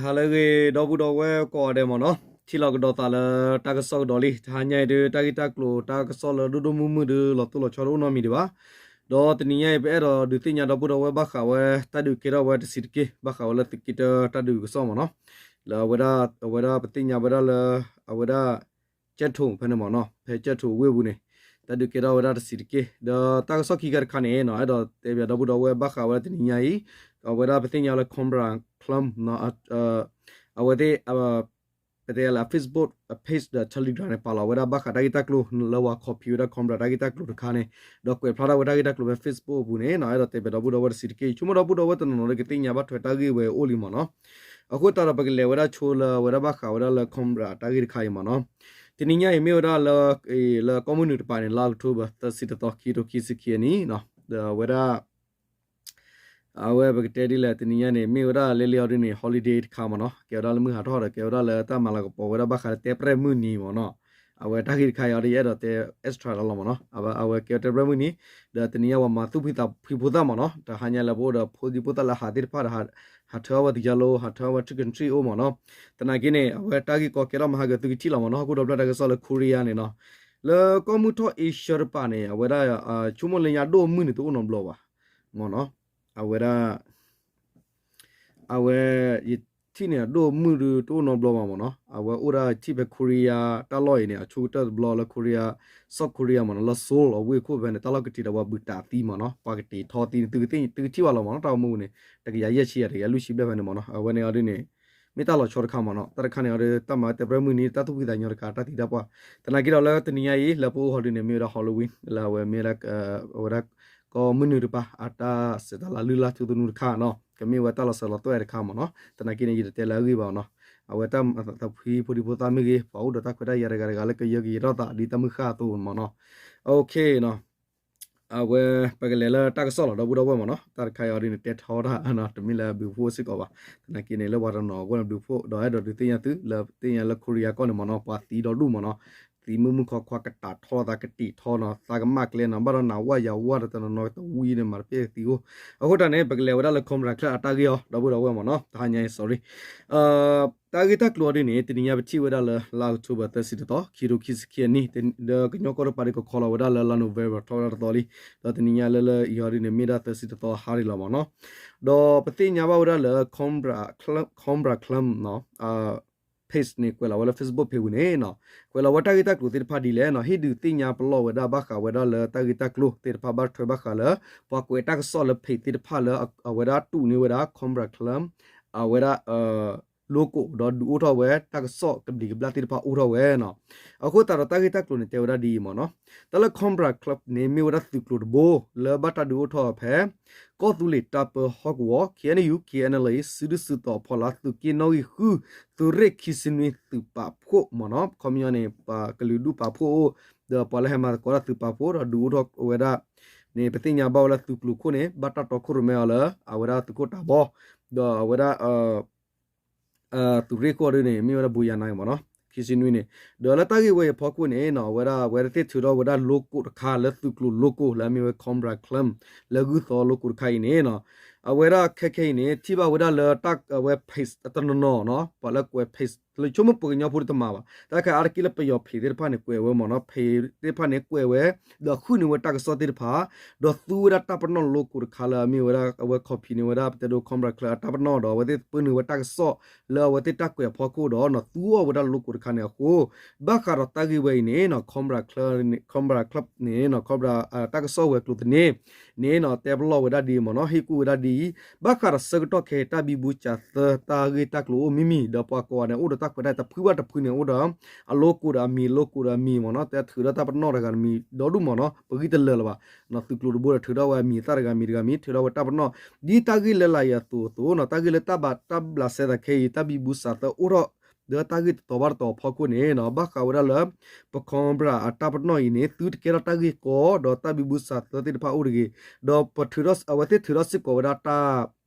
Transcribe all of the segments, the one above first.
ဟါလၢအဂ့ၤ ဒီပုၢ်ဒီဝဲၢ်ကိးဂၤဒဲးမ့ၢ်နီၤ, ထံၣ်လိာ်ကဒီးသးလၢတၢ်ကစီၣ်ကဒီးလံ. တဟါညါအံၤဒုး တၢ်ဂ့ၢ်တၢ်ကျိၤတၢ်ကစီၣ်လၢဒိၣ်ဒိၣ်မုၢ်မုၢ်ဒုး လီၤတိၢ်လီၤဆီတအိၣ်နီတမံၤဒံးဘၣ်. ဒီးတနံၤညါအံၤ ပအဲၣ်ဒိးဒုးသ့ၣ်ညါဒီပုၢ်ဒီဝဲၢ်ဘၣ်ဃးဝဲတၢ်ဒုးကဲထီၣ်ဝဲတဆံးတက့ၢ်, ဘၣ်ဃးဝဲလၢသုးက့တၢတၢ်ဒုးကစီၣ်မ့ၢ်နီၤ. လၢအဝဲဒၣ် အဝဲဒၣ်ပသ့ၣ်ညါဝဲဒၣ်လၢ အဝဲဒၣ် ကၠဲၣ်ထိၣ် ဖဲန့ၣ်မ့ၢ်နီၤ, ဖဲကၠဲၣ်ထိၣ်ဝ့ၢ်ပူၤန့ၣ် တၢ်ဒုးကဲထီၣ်ဝဲဒၣ်တဆံးတက့ၢ်. ဒီးတၢ်ကစီၣ်ခံခါတခါန့ၣ်နီၤ အဲၣ်ဒိးတဲဘၣ်ဒီပုၢ်ဒီဝဲၢ်ဘၣ်ဃးဝဲဒၣ်တနံၤညါအံၤ အဝဲဒၣ်ပသ့ၣ်ညါလၢ Cobra Club နီၤ, အဝဲသ့ၣ် ပတဲလၢ Facebook page ဒီး Telegram န့ၣ် ပာ်လီၤဝဲဒၣ်ဘၣ်ဃးတၢ်ဂ့ၢ်တၢ်ကျိၤလၢပှၤ copy ဝဲဒၣ် Cobra တၢ်ဂ့ၢ်တၢ်ကျိၤတခါန့ၣ်, ဒီးကွဲးဖျါထီၣ်ဝဲတၢ်ဂ့ၢ်တၢ်ကျိၤဖဲ Facebook အပူၤန့ၣ်နီၤ, အဲၣ်ဒိးတဲဘၣ်ဒီပုၢ်ဒီဝဲၢ်တဆံးတက့ၢ်. ဆိကမိၣ်ဒီပုၢ်ဒီဝဲၢ်တနီၤနီၤဒီးကသ့ၣ်ညါဘၣ်ထွဲတၢ်ဂ့ၢ်ဝဲအိၣ်လံမ့ၢ်နီၤ. အဃိသတးဒီးပကလဲၤဝဲဒၣ်ဆိလၢအဝဲဒၣ်ဘၣ်ဃးဝဲဒၣ်လၢ Cobra တၢ်ဂ့ၢ်တခါအံၤမ့ၢ်နီၤ. တနံၤညါအံၤမ့ၢ်ဝဲဒၣ်လၢ လၢကီၢ်မုၢ်နုာ်တပၤန့ၣ် လါအီးကထိဘၢၣ် သၢဆံတသီ ခံကထိခံဆံခံအနံၣ်နီၤ, ဒီးအဝဲဒၣ် အဝဲပကတဲဒ်လဲၣ် တနံၤညါန့ၣ် မ့ၢ်ဝဲဒၣ်လၢလံအီၤဒ်န့ၣ် holiday တခါမ့ၢ်နီၤ, ကဲဝဲဒၣ်လၢမုၢ်ဟးထီၣ်ဒီး ကဲဝဲဒၣ်လၢတၢ်မၤလၤကပီၤဝဲဒၣ်ဘၣ်ဃးလၢတဲပြဲၢ်မုၢ်နံၤမ့ၢ်နီၤ. အဝဲတၢ်ဂ့ၢ်တခါအံၤအီၤဒ် ယအဲၣ်ဒိးတဲ extra လီၤလီၤမ့ၢ်နီၤ, အဝဲ အဝဲကဲဝဲတဲပြဲၢ်မုၢ်နံၤ, ဒီးတနံၤညါပှၤမၤသူၣ်ဖှံသးဖှံဖိသၣ်မ့ၢ်နီၤ, တဟါညါလၢပအိၣ်ဒီးဖိဒံဖိသၣ်လၢဟးသ့ၣ်တဖၣ်ဒီး ဟးထၢအီၣ်ဝဲတယါလိ ဟးထၢအီၣ်ဝဲ trick and treat အိၣ်မ့ၢ်နီၤ. သနာ်က့န့ၣ် အဝဲတၢ်ဂ့ၢ်ကီကဲထီၣ်မဟါကသုကထံၣ်လီၤမ့ၢ်နီၤ, ဟီၣ်ခိၣ်ဒီဖျၢၣ်တၢ်ကစီၣ်လၢ Korea န့ၣ်နီၤ, လၢကီၢ်မုၢ်ထီၣ် Asia တပၤန့ၣ် အဝဲဒၣ် ဆိကမိၣ်လၢညါဒိၣ်မုၢ်န့ၣ်တအိၣ်နီတဘျီဘၣ် မ့ၢ်နီၤ, အဝဲဒၣ် အဝဲ ယထံၣ်န့ၣ် အဒိၣ်မုၢ်ဒုးတအိၣ်နီတဘျီဘၣ်မ့ၢ်နီၤ, အဝဲအိၣ်ဒၣ်ထံၣ်ဖဲ Korea တၢ်လီၢ်အံၤန့ၣ် အဆိကတၢၢ်တဘျီလၢ Korea, South Korea မ့ၢ်နီၤ, လၢ Seoul အဝ့ၢ်ခိၣ်ဖဲန့ၣ် တၢ်လီၢ်ကတံာ်ဒီးပှၤဘုးတးသံမ့ၢ်နီၤ, ပှၤကတ့ၤထီသံန့ၣ် သုကထံၣ်ဘၣ်လီၤမ့ၢ်နီၤ, တၢ်အိၣ်မူန့ၣ် တကယၤယဲၢ်ဆံယဲၢ် တကယၤလွံၢ်ဆံဘျဲၣ်ဖဲန့ၣ်မ့ၢ်နီၤ, အဝဲန့ၣ်အီၤဒ်န့ၣ် မ့ၢ်တၢ်လီၤဆီတခါမ့ၢ်နီၤ, တၢ်တခါန့ၣ်အီၤဒ် တၢ်မၤဝဲတဲပြဲၢ်မုၢ်နံၤ တၢ်သူၣ်ဖှံသးညီတခါ တၢ်သံတၢ်ပှၢ်, သနာ်က့ဒီးလၢတနံၤညါအံၤ လၢပအိၣ်ဟီဒ်န့ၣ် မ့ၢ်ဝဲဒၣ် Halloween လၢအဝဲမ့ၢ်ဝဲဒၣ် အဝဲဒၣ် ကီၢ်မုၢ်နုာ်တပၤ အတၢ်ဆဲးတၢ်လၤလုၢ်လၢ်ထူသနူတခါနီၤ, ကမ့ၢ်ဝဲတၢ်လီၤစၢၤလီၤသွဲၣ်တခါမ့ၢ်နီၤ, သနာ်က့န့ၣ် ယတတဲလၢအဂ့ၢ်ဘၣ်နီၤ, အဝဲတၢ်သးဖှံဖိဒံဖိသၣ်မ့ၢ်ဂ့ၤ ပှၤအိၣ်ဒီးတၢ်ခွဲးတၢ်ယာ်တဂၤတဂၤလၢကယၢကယဲၤထီၣ်သးဒ်တၢ်မုၢ်ဃၢ်အသိးမ့ၢ်နီၤ, အဝဲ ပကလဲၤလၢတၢ်ကစီၣ်လီၤ ဒီပုၢ်ဒီဝဲၢ်မ့ၢ်နီၤ, တၢ်တခါအံၤအီၤဒ်န့ၣ် တဲထီတၢ် တမ့ၢ်လၢဘျုးဖှိၣ်စ့ၢ်ကီးဘၣ်, သနာ်က့န့ၣ် လၢပှၤတနီၤအဂီၢ်န့ၣ် ဘျုးဖှိၣ် ဒီးအဲၣ်ဒိးဒုးသ့ၣ်ညါသု လၢသ့ၣ်ညါလၢ Korea ကီၢ်န့ၣ်မ့ၢ်နီၤ ပှၤသံဒီဒူၣ်မ့ၢ်နီၤ, သံမုၢ်မုၢ်ခွါခွါကတးထီသးကတံာ်ထီနီၤ, သးကမၣ်ကျဲနီၤ, ဘၣ်ဒီးနးဝၣ်ယၤဝၣ်ဒီးတနီၤနီၤတဝံၤန့ၣ် မၤတပ့ၢ်သံအိၣ်, အဃိတၢ်န့ၣ် ပကလဲၤဝဲဒၣ်လၢ Cobra Club အတၢ်ဂ့ၢ်အီၤ ဒီပုၢ်ဒီဝဲၢ်မ့ၢ်နီၤ, တဟါညါအံၤ sorry တၢ်ဂ့ၢ်တၢ်ကျိၤအီၤဒ်န့ၣ် တနံၤညါပထံၣ်ဝဲဒၣ်လၢ လါအီးကထိဘၢၣ် သၢဆံတသီ ခံကထိခံဆံခံအနံၣ်, ဒီးကညီကီၢ်တပၤဒ်ကခီလီၤဝဲဒၣ်လၢ လါ November ထီၣ်ဝဲဒၣ်တသီလံ, ဒီးတနံၤညါလၢလၢအံၤအီၤဒ်န့ၣ် မ့ၢ်ဒၣ်သၢဆံတသီဟါရံၤလီၤမ့ၢ်နီၤ, ဒီးပသ့ၣ်ညါဘၣ်ဝဲဒၣ်လၢ Cobra Club page န့ၣ် ကွဲးလီၤဝဲလၢ Facebook page ပူၤန့ၣ်နီၤ, ကွဲးလီၤဝဲတၢ်ဂ့ၢ်တၢ်ကျိၤသ့ၣ်တဖၣ်ဒ်လဲၣ်နီၤ, ဟ့ၣ်ဒုးသ့ၣ်ညါပလီၢ်ဝဲဒၣ်ဘၣ်ဃးဝဲဒၣ်လၢတၢ်ဂ့ၢ်တၢ်ကျိၤသ့ၣ်တဖၣ် ဘၣ်ထွဲဘၣ်ဃးလၢ ပှၤကွဲးတၢ်ကစီၣ်လၢ page သ့ၣ်တဖၣ်လၢ အဝဲဒၣ်တူၢ်န့ၢ်ဝဲဒၣ် Cobra Club အဝဲဒၣ် logo ဒီးဒုးအိၣ်ထီၣ်ဝဲတၢ်ကစီၣ်ကဘျံးကဘျၣ်သ့ၣ်တဖၣ်အိၣ်ထီၣ်ဝဲနီၤ, အဃိသတးဒီးတၢ်ဂ့ၢ်တၢ်ကျိၤန့ၣ် တဲဝဲဒၣ်ဒ်အံၤမ့ၢ်နီၤ, တၢ်လၢ Cobra Club န့ၣ် မ့ၢ်ဝဲဒၣ်သုးကျိၤတဘိ လၢဘၣ်တၢ်ဒုးအိၣ်ထီၣ်ဖဲ ကီၢ်သူလ့ၤတၢ်ပၢဟီၣ်ကဝီၤ K N U K N L A စုဒုၣ်စုတီၤဖီလာ် သုးက့နီၣ်ဂံၢ်ဃု သုးရ့ၣ်ခံဆံနွံ သုးပာ်ဖှိၣ်မ့ၢ်နီၤ, ခီပညီန့ၣ် ပှၤကလုာ်ဒူၣ်ပာ်ဖှိၣ်အိၣ်, ဒီးပှၤလၢဟဲမၤသကိးတၢ်သုးပာ်ဖှိၣ်ဒီးဒုးအိၣ်ထီၣ်ဝဲဒၣ်န့ၣ် ပသ့ၣ်ညါဘၣ်ဝဲလၢသုးကျိၤခိၣ်န့ၣ် ဘၣ်တၢ်တီခိၣ်ရိၣ်မဲအီၤလၢ အဝဲဒၣ်သုးခိၣ်တၢ်ဘီ, ဒီးအဝဲဒၣ် သုးရ့ၣ်ခိၣ်အီၤဒ်န့ၣ် မ့ၢ်ဝဲဒၣ် ဘိယၤနၤ မ့ၢ်နီၤ, ခံဆံနွံန့ၣ်, ဒီးလၢတၢ်ဂ့ၢ်ဝဲအံၤအဖီခိၣ်န့ၣ်နီၤ အဝဲဒၣ် အဝဲသ့ၣ်ထုးထီၣ်ဝဲဒၣ် logo တခါလၢသုးကျိၤ logo လၢအမ့ၢ်ဝဲ Cobra Club လၢဂုၢ်သီ logo တခါအံၤန့ၣ်နီၤ, အဝဲဒၣ်ခဲခဲအံၤန့ၣ် ထံၣ်ဘၣ်ဝဲဒၣ်လၢတၢ်အဝဲ page တနီၤနီၤနီၤ ပှၤလၢကွဲး page လၢဆိကမိၣ်ပှၤကညီဖိတမၤဘၣ်, တၢ်ခါအါတက့ၢ်လၢပယီၤ page သ့ၣ်တဖၣ်န့ၣ် ကွဲးဝဲမ့ၢ်နီၤ, page သ့ၣ်တဖၣ်န့ၣ် ကွဲးဝဲ ဒီးဃုန့ၢ်ဝဲတၢ်ကစီၣ်သ့ၣ်တဖၣ် ဒီးသူဝဲဒၣ်တၢ်ပနီၣ် logo တခါလၢအမ့ၢ်ဝဲဒၣ် အဝဲ copy န့ၢ်ဝဲဒၣ် ပတဲဒိ Cobra Club အတၢ်ပနီၣ်ဒီး အဝဲသ့ၣ်ပၢနုာ်ဝဲတၢ်ကစီၣ်လၢအဝဲသ့ၣ်တၢ်ကွဲးအဖီခိၣ်ဒီးနီၤ သူအီၣ်ဝဲဒၣ် logo တခါန့ၣ်အဃိ, ဘၣ်ဃးဒီးတၢ်ဂ့ၢ်ဝဲအံၤန့ၣ်နီၤ Cobra Club န့ၣ် Cobra တၢ်ကစီၣ်ဝဲၤကျိၤသန့ၣ် န့ၣ်နီၤ တဲပလီၢ်ဝဲဒၣ်ဒ်အံၤမ့ၢ်နီၤ, ဟ့ၣ်ကူၣ်ဝဲဒၣ်ဒ်အံၤ, ဘၣ်ဃးဒီးဆၢကတီၢ်ခဲအံၤ တၢ်ဘံဘူစးသၢ တၢ်ဂ့ၢ်တၢ်ကျိၤအိၣ်မံၤမံၤ ဒီးပှၤကိးဂၤန့ၣ် အိၣ်ဒီးတၢ်ခွဲးတၢ်ယာ်တဖုဘၣ်တဖုန့ၣ် အိၣ်ဒီး အ logo ဒီးအမံၤ logo ဒီးအမံၤမ့ၢ်နီၤ, တဲထုးထီၣ်တၢ်ပနီၣ်တဂၤတမံၤဒီဒူၣ်မ့ၢ်နီၤ, ပဂံၢ်တလၢာ်လၢၤဘၣ်, သုးကျိၤတဘိဒီးထုးထီၣ်ဝဲအမံၤအသၣ်တဂၤမံၤတဂၤမံၤ ထုးထီၣ်ဝဲတၢ်ပနီၣ်, ဒ်တၢ်ဂ့ၢ်လၢလာ်အံၤအသိးအသိးနီၤ, တၢ်ဂ့ၢ်လၢတၢ်ဘျးစဲသးခဲအံၤ တၢ်ဘံဘူစးသၢအိၣ်ထီၣ် ဒီးတၢ်ဂ့ၢ်တတီၤဘၣ်တတီၤအဖီခိၣ်န့ၣ်နီၤ, ဘၣ်ဃးဝဲဒၣ်လၢ ပ Cobra အတၢ်ပနီၣ်အံၤန့ၣ် သုတကဲထီၣ်တၢ်ဂ့ၢ်ကီ ဒီးတၢ်ဘံဘူစးသၢသ့ၣ်တဖၣ်အိၣ်တဂ့ၤ, ဒီးပထုးထီၣ် အဝဲသ့ၣ်ထုးထီၣ်စ့ၢ်ကီးဝဲဒၣ်တၢ်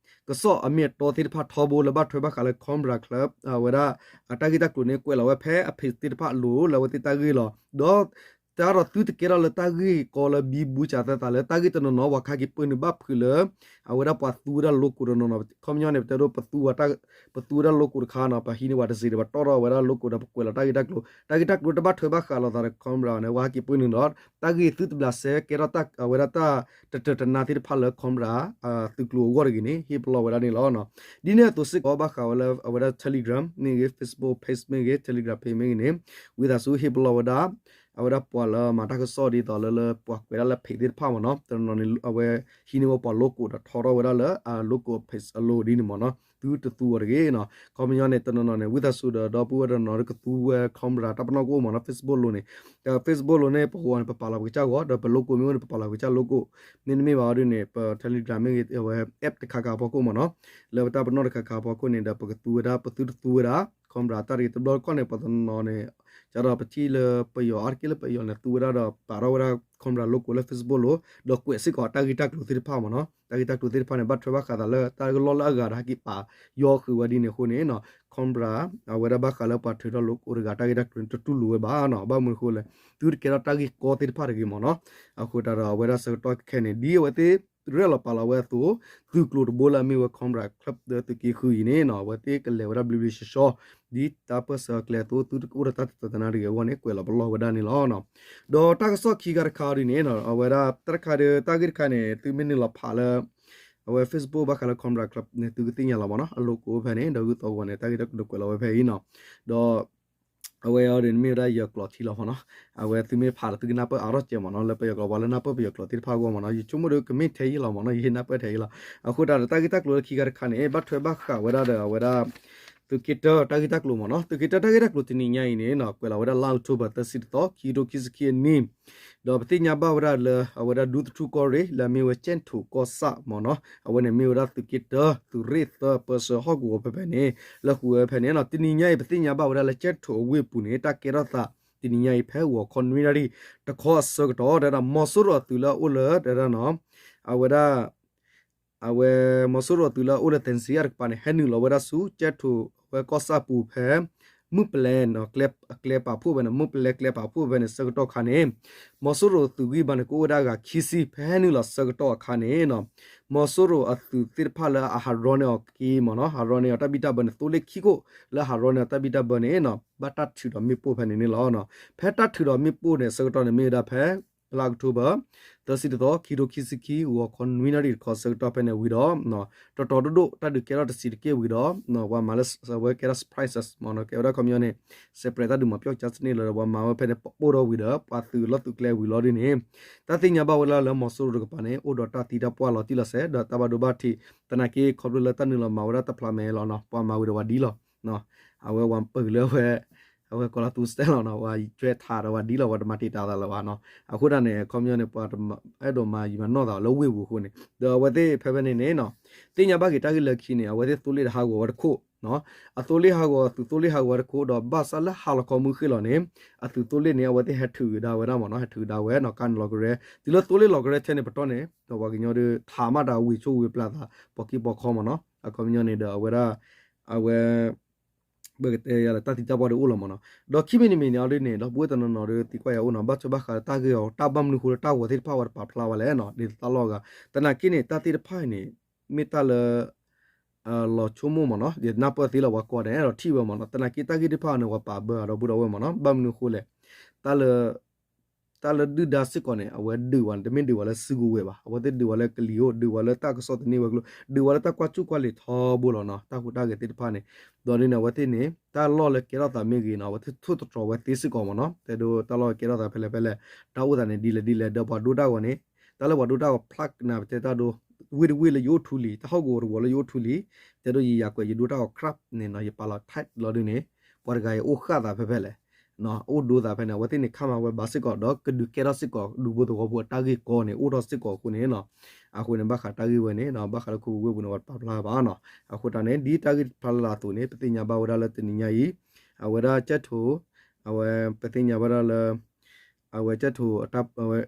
ကစီၣ်အမ့ၢ်အတီသ့ၣ်တဖၣ်ထီဘိလၢဘၣ်ထွဲဘၣ်ဃးလၢ Cobra Club အဝဲဒၣ် အတၢ်ဂ့ၢ်တၢ်ကျိၤန့ၣ် ကွဲးလီၤဝဲဖဲအ page သ့ၣ်တဖၣ်အလိၤလၢအဝဲသ့ၣ်တၢ်ဂ့ၢ်လီၤ. ဒီး တၢ်ဒီးသုတကဲထီၣ်လၢတၢ်ဂ့ၢ်ကီလၢဘံဘူစးသၢသးလၢတၢ်ဂ့ၢ်တနီၤနီၤ ပှၤကဟဲက့ၤပၢနုာ်ဘၣ်ဖုးလၢ အဝဲဒၣ်ပှၤသူဝဲဒၣ် logo တနီၤနီၤ ခီပညီန့ၣ် ပတဲဒိ ပသူဝဲဒၣ် ပသူဝဲဒၣ် logo တခါနီၤ ပှၤဟံးန့ၢ်ပှၤတစ့ဒီး ပတီၢ်ထီၣ်ဝဲဒၣ် logo ဒီးပကွဲးလီၤတၢ်ဂ့ၢ်တၢ်ကျိၤ တၢ်ဂ့ၢ်တၢ်ကျိၤတဘၣ်ထွဲဘၣ်ဃးလိာ်သးဒီး Cobra န့ၣ် ပှၤဟဲက့ၤပၢနုာ်ဒီး တၢ်ဂ့ၢ်သုတဘျးစဲ ကဲထီၣ်တၢ်အဝဲဒၣ်တၢ်တတၢာ်တနါသ့ၣ်တဖၣ်လၢ Cobra သုးကျိၤအဂီၢ်တဂ့ၤန့ၣ် ဟ့ၣ်ပလီၢ်ဝဲဒၣ်န့ၣ်လီၤ. ဒ်န့ၣ်အသိးစ့ၢ်ကီး ဘၣ်ဃးဝဲလၢအဝဲဒၣ် Telegram မ့ၢ်ဂ့ၤ Facebook Page မ့ၢ်ဂ့ၤ Telegram Page မ့ၢ်ဂ့ၤန့ၣ် ဝံသးစူၤဟ့ၣ်ပလီၢ်ဝဲဒၣ် အဝဲဒၣ်ပှၤလၢမၤတၢ်ကစီၣ်ဒ်သိးလၢလၢပှၤကွဲးဒၣ်လၢ page သ့ၣ်တဖၣ်မ့ၢ်နီၤ တနီၤနီၤန့ၣ် အဝဲဟံးန့ၢ်ဝဲပှၤ logo ဒီးထီထီၣ်ဝဲဒၣ်လၢအ logo page အလိၤဒ်န့ၣ်မ့ၢ်နီၤ သုတသူအီၤတဂ့ၤနီၤ ခီပညီန့ၣ် တနီၤနီၤန့ၣ် ဝံသးစူၤဒီး ဒီပုၢ်ဝဲၢ်တနီၤနီၤကသူဝဲ Cobra တၢ်ပနီၣ်ကအိၣ်မ့ၢ်နီၤ Facebook လိၤန့ၣ် ဒီး Facebook လိၤန့ၣ် ပဃိန့ၣ် ပပာ်လီၤပကစၢ်ဂီၤ ဒီးပ logo မ့ၢ်အိၣ်န့ၣ် ပပာ်လီၤပကစၢ် logo မ့တမ့ၢ်ဘၣ်အီၤဒ်န့ၣ် ပ Telegram မ့ၢ်ဂ့ၤ အဝဲ app တခါခါအဖီခိၣ်မ့ၢ်နီၤ လၢပတၢ်ပနီၣ်တခါခါအဖီခိၣ်န့ၣ်ဒီး ပကသူဝဲဒၣ် ပသုတသူဝဲဒၣ် Cobra တၢ်တဂ့ၤ တဘျီတခီၣ်န့ၣ် ပှၤတနီၤနီၤန့ၣ် ကဒီးပထံၣ်လၢပယီၤ အါတက့ၢ်လၢပယီၤန့ၣ် သူဝဲဒၣ်ဒီးပာ်ထီၣ်ဝဲဒၣ် Cobra logo လၢ Facebook လိၤ ဒီးကွဲးစ့ၢ်ကီးတၢ်ဂ့ၢ်တၢ်ကျိၤသ့ၣ်တဖၣ်မ့ၢ်နီၤ တၢ်ဂ့ၢ်တၢ်ကျိၤသ့ၣ်တဖၣ်န့ၣ် ဘၣ်ထွဲဘၣ်ဃးသးလၢတၢ်ကလီၢ်လၢအဂၤဒီးဟဲက့ၤပာ်ယီၤဃုာ်ဝဲဒ်န့ၣ်အဃိန့ၣ်နီၤ Cobra အဝဲဒၣ်ဘၣ်ဃးလၢပှၤထုးထီၣ် logo တဂၤ တၢ်ဂ့ၢ်တၢ်ကျိၤန့ၣ် တတူၢ်လိာ်ဝဲဘၣ်နီၤ ဘၣ်မနုၤအဃိလဲၣ် သုတကဲထီၣ်တၢ်ဂ့ၢ်ကီသ့ၣ်တဖၣ်တဂ့ၤမ့ၢ်နီၤ အဃိသတးဒီးအဝဲဒၣ်ဆၢကတီၢ်ခဲအံၤန့ၣ် ဒ်အဝဲသ့ၣ်ရဲၣ်လီၤပာ်လီၤဝဲအသိး သုးကျိၤတဘိလၢအမ့ၢ်ဝဲ Cobra Club ဒီးသုးက့ဃုအံၤန့ၣ်နီၤ အဝဲသ့ၣ်ကလဲၤဝဲဒၣ်ဘျ့ဘျ့ဆှီဆှီ ဒ်တၢ်ပၢၢ်ဆၢအကျဲအသိး သုတကအိၣ်ဒီးတၢ်တတၢာ်တနါတဂ့ၤအဂီၢ်န့ၣ် ကွဲးလီၤပလီၢ်ဝဲဒၣ်န့ၣ်လီၤ. ဒီးတၢ်ကစီၣ်ခံခါတခါအံၤဒ်န့ၣ်နီၤ အဝဲဒၣ်တၢ်တခါဒီး တၢ်ဂ့ၢ်တခါန့ၣ် သုမ့ၢ်နုာ်လီၤဖးလၢ အဝဲ Facebook ဘၣ်ဃးလၢ Cobra Club န့ၣ် သုကသ့ၣ်ညါလီၤမ့ၢ်နီၤ အ logo ဖဲန့ၣ် ဒီးဂုၢ်သီဂီၤန့ၣ် တၢ်ဂ့ၢ်တၢ်ကျိၤဒီးကွဲးလီၤဝဲဖဲအံၤနီၤ ဒီး အဝဲအံၤဒ်န့ၣ်မ့ၢ်ဝဲဒၣ်ယၢၤကျိာ်ထံလီၤမ့ၢ်နီၤ အဝဲသုမ့ၢ်ဖးဒီးသုကနၢ်ပၢၢ်အါထီၣ်ကဲမ့ၢ်နီၤ လၢပယီၤကျိာ် ပှၤလၢနၢ်ပၢၢ်ပယီၤကျိာ်သ့ၣ်တဖၣ်အဂီၢ်မ့ၢ်နီၤ ယဆိကမိၣ်ဒီးကမ့ၢ်ထဲယံာ်လီၤမ့ၢ်နီၤ ယဟ့ၣ်နၢ်ပၢၢ်ထဲယံာ်လီၤ အဃိသတးဒီးတၢ်ဂ့ၢ်တၢ်ကျိၤလၢခံခါတခါန့ၣ် ဘၣ်ထွဲဘၣ်ဃးဝဲဒၣ်ဒီးအဝဲဒၣ် သုးက့တၢတၢ်ဂ့ၢ်တၢ်ကျိၤမ့ၢ်နီၤ သုးက့တၢတၢ်ဂ့ၢ်တၢ်ကျိၤတနံၤညါအံၤန့ၣ်နီၤ ကွဲးလီၤဝဲဒၣ်လါအီးကထိဘၢၣ် သၢဆံတသီ ခံကထိခံဆံခံအနံၣ် ဒီးပသ့ၣ်ညါဘၣ်ဝဲဒၣ်လၢ အဝဲဒၣ်ဒူသထူကီၢ်ရ့ၣ် လၢအမ့ၢ်ဝဲကၠဲၣ်ထိၣ်ကီၢ်ဆၣ်မ့ၢ်နီၤ အဝဲန့ၣ်မ့ၢ်ဝဲဒၣ်သုးက့တၢ သုးရ့ၣ်သၢပၢဆှၢဟီၣ်ကဝီၤဖဲဖဲန့ၣ် လၢဃုာ်ဝဲဖဲန့ၣ်နီၤ တနံၤညါအံၤ ပသ့ၣ်ညါဘၣ်ဝဲဒၣ်လၢကၠဲၣ်ထိၣ်အဝ့ၢ်ပူၤန့ၣ် တၢ်ကဲထီၣ်သး တနံၤညါအံၤ ဖဲဂီၤခီနွံနၣ်ရံၣ် တခီအဆၢကတီၢ် တဲဒၣ်မီၤစိရိၤအသုးလၢအအိၣ်လၢ တဲဒၣ်နီၤ အဝဲဒၣ် အဝဲ မီၤစိရိၤအသုးလၢအအိၣ်လၢ သဲစံယၣ် တကပၤန့ၣ် ဟဲနုာ်လီၤဝဲဒၣ်ဆူ ကၠဲၣ်ထိၣ် အဝဲကီၢ်ဆၣ်ပူၤဖဲ မုၢ်ပလဲ ကျဲပာ်ဖှိၣ်ဖဲန့ၣ် မုၢ်ပလဲကျဲပာ်ဖှိၣ်ဖဲန့ၣ် ဆၢကတီၢ်ခါန့ၣ် မီၤစိရိၤသုးဂံၢ်ဘါန့ၣ် ကအိၣ်ဝဲဒၣ်အဂၤခံဆံ ဖဲဟဲနုာ်လီၤဆၢကတီၢ်အခါန့ၣ်နီၤ မီၤစိရိၤအသုးသ့ၣ်တဖၣ်လၢအဟးရီန့ၢ်အီၤက့မ့ၢ်နီၤ ဟးရီန့ၢ်အီၤတၢ်ဘံၣ်တၢ်ဘၢန့ၣ် သိလ့ၣ်ခံခိၣ်လၢဟးရီန့ၢ်အီၤတၢ်ဘံၣ်တၢ်ဘၢန့ၣ်နီၤ ဘၣ်တၢ်ထုးဒီးမ့ၣ်ပိၢ်ဖဲန့ၣ်န့ၣ်လီၤ. ဖဲတၢ်ထုးဒီးမ့ၣ်ပိၢ်န့ၣ် ဆၢကတီၢ်န့ၣ်မ့ၢ်ဝဲဒၣ်ဖဲ လါအီးကထိဘၢၣ် သၢဆံတသီ ခံကထိခံဆံခံ ဂီၤခီနွံနၣ်ရံၣ်တခီဆၢကတီၢ်ဖဲန့ၣ်ဝံၤဒီး တီတီဒိၣ်ဒိၣ် တၢ်ဒုးကဲထီၣ်တဆံးတက့ၢ်ဝံၤဒီး ပှၤမၤလၢအဝဲကဲထီၣ် surprises မ့ၢ်နီၤ ကဲဝဲဒၣ်ခီပညီန့ၣ် separate တၢ်ဒုးမၤပျီၢ်ကၠါစန့ၣ်လၢ ပှၤမၤဝဲဖဲန့ၣ် ပအိၣ်ထီၣ်ဝံၤဒီး ပှၤသုးလီၢ်သုးကျဲဝံၤလီၤဒ်န့ၣ် တၢ်သ့ၣ်ညါဘၣ်ဝဲဒၣ်လၢမီၤစိရိၤတကပၤန့ၣ် အိၣ်ဒီးတၢ်သံတၢ်ပှၢ်လီၤတံၢ်လီၤဆဲး ဒီးတၢ်ဘၣ်ဒိဘၣ်ထံး သနာ်က့ခီဖျိလၢတၢ်နုာ်လီၤမၤဝဲဒၣ်တဖျးမဲာ်လီၤနီၤ ပှၤမၤဝံၤဒီးပှၤဒ်လီၤ အဝဲပှၤပၢၢ်လၢအဝဲ အဝဲကိးလီၤသူစတဲလီၤနီၤ ပှၤဆွဲထးဒီးပှၤဒ်လီၤ ပှၤတမၤတံာ်တာ်သးလၢၤဘၣ်နီၤ အဃိသတးန့ၣ် ခီပညီန့ၣ် ပှၤအဲၣ်ဒိးမၤယံာ်မၤနီၢ်သးလၢဝ့ၢ်ပူၤအဃိန့ၣ် ဒီးအဝဲသ့ၣ်ဖဲဖဲန့ၣ်န့ၣ်နီၤ သ့ၣ်ညါဘၣ်က့ၤတၢ်ဂ့ၢ်လၢခံန့ၣ် အဝဲသ့ၣ်သိလ့ၣ်ဒီးဟးဂီၤဝဲတခိၣ် အသိလ့ၣ်ဟးဂီၤ အသုးသိလ့ၣ်ဟးဂီၤဝဲတခိၣ် ဒီးဘၣ်ဆၣ်လၢဟါလီၤခီမုၢ်ဃ့ၢ်လီၤန့ၣ် အသုးသိလ့ၣ်န့ၣ် အဝဲသ့ၣ်ဟဲထုးကဒါဝဲဒၣ်မ့ၢ်နီၤ ဟဲထုးကဒါဝဲနီၤ ကါန့ၣ်လီၤကရဲ တုၤလၢသိလ့ၣ်လီၤကရဲထဲန့ၣ် ပတီၢ်န့ၣ် ဒီးပှၤကညီဒုးထးမးတၢ်ဝံၤဆိၣ်ဝံၤပျၢ်သး ပိာ်ကံပိာ်ခီမ့ၢ်နီၤ အခီပညီန့ၣ်ဒီးအဝဲဒၣ် အဝဲ ပကတဲယၤလၢတၢ်သံတၢ်ပှၢ်ဒုးအိၣ်လီၤမ့ၢ်နီၤ ဒီးခံမံၤတမံၤန့ၣ်အီၤဒ်န့ၣ် ဒီပုၢ်ဝဲၢ်တနီၤနီၤဒုးသံကွၢ်ယၤအိၣ်နီၤ ဘၣ်ထွဲဘၣ်ဃးလၢတၢ်ဂ့ၢ်အီၤ တၢ်ဘၣ်မနုၤဃိလၢတၢ်ဂီၤသ့ၣ်တဖၣ်ဝဲတပာ်ဖျါဝဲလဲၣ်နီၤ ဒ်သိးတၢ်လီၢ်အဂၤ သနာ်က့န့ၣ် တၢ်သ့ၣ်တဖၣ်အံၤန့ၣ် မ့ၢ်တၢ်လၢ လီၤဆိကမိၣ်မ့ၢ်နီၤ ယနၢ်ပၢၢ်သ့လီၤ ပှၤကိးဂၤဒဲးဒီးထံၣ်ဝဲမ့ၢ်နီၤ သနာ်က့တၢ်ဂ့ၢ်သ့ၣ်တဖၣ်န့ၣ် ပှၤပာ်ဘၢအဒီပုၢ်ဒီဝဲၢ်မ့ၢ်နီၤ ဘၣ်မနုၤအဃိလဲၣ် တၢ်လၢ တၢ်လၢဒုၣ်ဒါစ့ၢ်ကီးန့ၣ် အဝဲဒုးဝဲန့ၣ် တမ့ၢ်ဒုးဝဲလၢစုကဝဲၤဘၣ် အဝဲသ့ၣ်ဒုးဝဲလၢကလံၤအိၣ် ဒုးဝဲလၢတၢ်ကစီၣ်သန့ဝဲၤကျိၤ ဒုးဝဲလၢတၢ်ကွၢ်ကူၣ်ကွၢ်လ့ၤထီဘိလီၤနီၤ တၢ်ဟူးတၢ်ဂဲၤသ့ၣ်တဖၣ်န့ၣ် ဒီးဒ်န့ၣ် အဝဲသ့ၣ်န့ၣ် တၢ်လီၢ်လၢကဲထီၣ်သးမ့ၢ်ဂ့ၤနီၤ အဝဲသ့ၣ်ထိၣ်သတြီၤဝဲသ့စ့ၢ်ကီးမ့ၢ်နီၤ တဲဒိတၢ်လီၢ်ကဲထီၣ်သးဖဲလဲၣ်ဖဲလဲၣ် တၢ်အိၣ်သးန့ၣ်ဒ်လဲၣ်ဒ်လဲၣ် ဒီးပှၤဒိတၢ်ဂီၤန့ၣ် တၢ်လၢပှၤဒိတၢ်ဂီၤဖျါကနၣ်ပတဲတၢ်ဒိ ဝ့ၢ်တဝ့ၢ်လၢယအိၣ်ထူလံ တၢ်ဟီၣ်ကဝီၤတဝီၤလၢယအိၣ်ထူလံ တဲဒိယယၤကွဲးယဒိတၢ်ဂီၤ crap န့ၣ်နီၤ ယပာ်လီၤ tag လီၤဒ်န့ၣ် ပှၤတဂၤအံၤအိၣ်ဃာ်သးဖဲဖဲလဲၣ် အိၣ်ဒိသးဖဲန့ၣ် အဝဲသ့ၣ်န့ၣ်ခါမၤဝဲဘၣ်စ့ၢ်ကီး ဒီးကဒုးကဲထီၣ်စ့ၢ်ကီး ဒူဖိသဝီဖိအတၢ်ဂ့ၢ်ကီန့ၣ် အိၣ်ထီၣ်စ့ၢ်ကီးအဃိန့ၣ်နီၤ အဃိန့ၣ် ဘၣ်ဃးတၢ်ဂ့ၢ်ဝဲန့ၣ် ဘၣ်ဃးလၢခိၣ်ဝ့ၢ်ပူၤန့ၣ် ပှၤတပာ်ဖျါဘၣ်နီၤ အဃိတၢ်န့ၣ် ဒ်တၢ်ဂ့ၢ်တဖျါလၢအသိးန့ၣ် ပသ့ၣ်ညါဘၣ်ဝဲဒၣ်လၢတနံၤညါအံၤ အဝဲဒၣ်ကၠဲၣ်ထိၣ် အဝဲ ပသ့ၣ်ညါဘၣ်ဒၣ်လၢ အဝဲကၠဲၣ်ထိၣ်အတၢ် အဝဲ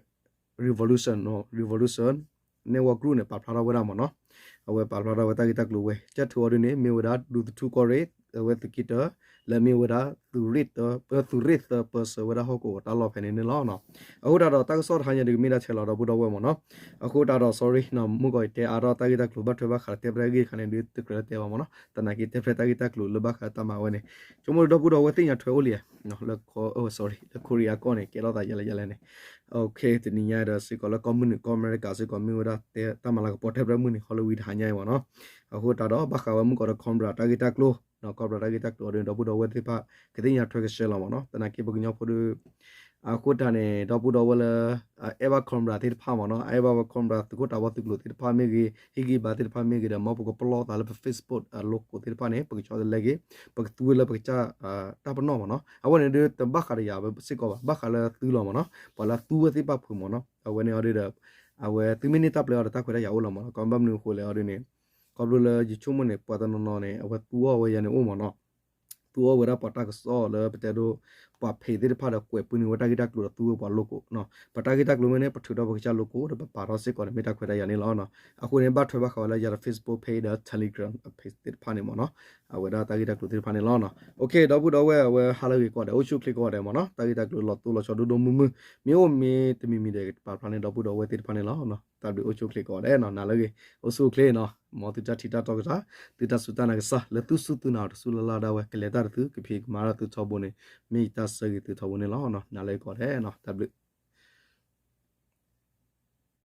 revolution နီၤ revolution network group န့ၣ် ပာ်ဖျါထီၣ်ဝဲဒၣ်မ့ၢ်နီၤ အဝဲပာ်ဖျါထီၣ်ဝဲတၢ်ဂ့ၢ်တၢ်ကျိၤဝဲ ကၠဲၣ်ထူအီၤဒ်န့ၣ် မ့ၢ်ဝဲဒၣ်ဒူသထူကီၢ်ရ့ၣ် အဝဲသုးက့တၢ လၢမ့ၢ်ဝဲဒၣ် သုးရ့ၣ်သၢ ပၢဆှၢဝဲဒၣ်ဟီၣ်ကဝီၤတၢ်လီၢ်ဖဲန့ၣ်န့ၣ်လီၤ. အဃိတၢ်ဒီးတၢ်ကစီၣ်တဟါညါဒုးကမ့ၢ်ဒၣ်ဆဲးလီၤ ဒီပုၢ်ဒီဝဲၢ်မ့ၢ်နီၤ. အဃိတၢ်ဒီး sorry နီၤ မုၢ်ကီၢ်အံၤတဲအါထီၣ်တၢ်ဂ့ၢ်တၢ်ကျိၤဘၣ်ထွဲဘၣ်ဃးလၢတဲဖျါဂ့ၢ်တခါန့ၣ်ဒုး တကြၢးလၢတဲဘၣ်မ့ၢ်နီၤ. သနာ်က့တဲဖျါတၢ်ဂ့ၢ်တၢ်ကျိၤလၢဘၣ်ဃးလၢတၢ်မၤဝဲန့ၣ် ဆိကမိၣ်ဒီပုၢ်ဒီဝဲၢ်သ့ၣ်ညါထွဲအိၣ်လံ လၢ sorry လၢ Korea ကီၢ်န့ၣ် ကဲထီၣ်သးယဲလဲၣ်ယဲလဲၣ်န့ၣ် တနံၤညါဒီးစ့ၢ်ကီးလၢကီၢ်မုၢ်နုာ် ကီၢ်အမဲရကၤစ့ၢ်ကီး မ့ၢ်ဝဲဒၣ်တဲတၢ်မၤလၤကပီၤတဲဖျါမုၢ်နံၤ Halloween တဟါညါအံၤမ့ၢ်နီၤ. အဃိတၢ်ဒီးဘၣ်ဃးဝဲမုၢ်ကီၢ်ဒီး Cobra တၢ်ဂ့ၢ်တၢ်ကျိၤ Cobra တၢ်ဂ့ၢ်တၢ်ကျိၤအီၤဒ်န့ၣ် ဒီပုၢ်ဒီဝဲၢ်သ့ၣ်တဖၣ် ကသ့ၣ်ညါထွဲကဆှဲလီၤမ့ၢ်နီၤ. သနာ်က့ပကညီဖိဒီး အဃိတၢ်န့ၣ် ဒီပုၢ်ဒီဝဲၢ်လၢ အဲၣ်ဘၣ် Cobra သ့ၣ်တဖၣ်မ့ၢ်နီၤ အဲၣ်ဘၣ်ဝဲ Cobra သုးခိၣ်တၢ်ဘီသုးကျိၤသ့ၣ်တဖၣ်မ့ၢ်ဂ့ၤ ဟံၣ်ဂံၢ်ဘါသ့ၣ်တဖၣ်မ့ၢ်ဂ့ၤဒီး မ်ပကပလီၢ်သးလၢပ Facebook အ logo သ့ၣ်တဖၣ်န့ၣ် ပကဆီတလဲက့ၤ ပကသူဝဲလၢပကစၢ် တၢ်ပနီၣ်မ့ၢ်နီၤ. အဝဲန့ၣ်ဒုးတဘၣ်ဃးဒီးယၤစ့ၢ်ကီးဘၣ် ဘၣ်ဃးလၢသုလီၤမ့ၢ်နီၤ ပှၤလၢသူဝဲသ့ၣ်တဖၣ်ဖုးမ့ၢ်နီၤ. အဝဲန့ၣ်အီၤဒုးဒီး အဝဲသုမ့ၢ်န့ၢ်တၢ်ပျဲအီၤဒီးတၢ်ခွဲးတၢ်ယာ်အိၣ်လီၤမ့ၢ်နီၤ. ကီဘၣ်မနုၤအဃိလဲၣ်အီၤဒုးန့ၣ် ခီဖျိလၢယဆိကမိၣ်န့ၣ် ပှၤတနီၤနီၤန့ၣ် အဝဲသူအီၤဝဲယၤန့ၣ်အိၣ်မ့ၢ်နီၤ. သူအီၤဝဲဒၣ်ပှၤတၢ်ကစီၣ်လၢပတဲဒိ ပှၤဖံးသ့ၣ်တဖၣ်ဒီးကွဲးပူန့ၢ်ဝဲတၢ်ဂ့ၢ်တၢ်ကျိၤဒီးသူဝဲပှၤ logo နီၤ. ပတၢ်ဂ့ၢ်တၢ်ကျိၤမ့ၢ်န့ၣ် ပထုးထီၣ်ပကစၢ် logo ဒီးပပာ်ထီၣ်စ့ၢ်ကီးန့ၣ် မ့ၢ်တၢ်ခွဲးတၢ်ယာ်န့ၣ်လီၤ. အဃိန့ၣ် ဘၣ်ထွဲဘၣ်ဃးဝဲလၢယၤဒီး Facebook page ဒီး Telegram page သ့ၣ်တဖၣ်န့ၣ်မ့ၢ်နီၤ. အဝဲဒၣ်တၢ်ဂ့ၢ်တၢ်ကျိၤသ့ၣ်တဖၣ်န့ၣ်လီၤ. OK ဒီပုၢ်ဒီဝဲၢ် အဝဲဟါလၢအဂ့ၤကိးဂၤဒဲး အိၣ်ဆူၣ်အိၣ်ချ့ကိးဂၤဒဲးမ့ၢ်နီၤ. တၢ်ဂ့ၢ်တၢ်ကျိၤလီၤတိၢ်လီၤဆီဒိၣ်ဒိၣ်မုၢ်မုၢ် မ့ၢ်အိၣ်မ့ၢ်တမံၤမံၤဒီး ပာ်ဖျါန့ၢ်ဒီပုၢ်ဒီဝဲၢ်သ့ၣ်တဖၣ်န့ၣ်လီၤ. တၢ်ဘျုးအိၣ်ဆူၣ်အိၣ်ချ့ကိးဂၤဒဲးနီၤ နၤလၢအဂ့ၤ အိၣ်ဆူၣ်အိၣ်ချ့နီၤ. မ်သုတၢ်ထံၣ်တၢ်တီကစၢ် သုတၢ်စူၢ်တၢ်နာ်ကစၢ် လၢသုစူၢ်သုနာ်တစူၢ်လၢ်လၢ်ဒၣ်ဝဲ ကလဲၤတၢ်တသု ကဖံးကမၤတၢ်သုထီဘိန့ၣ် မ့ၢ်ယတၢ်ဆၢဂ့ၤသုထီဘိန့ၣ်လီၤ. နၤလၢအဂ့ၤကိးဂၤဒဲးနီၤ တၢ်ဘျုး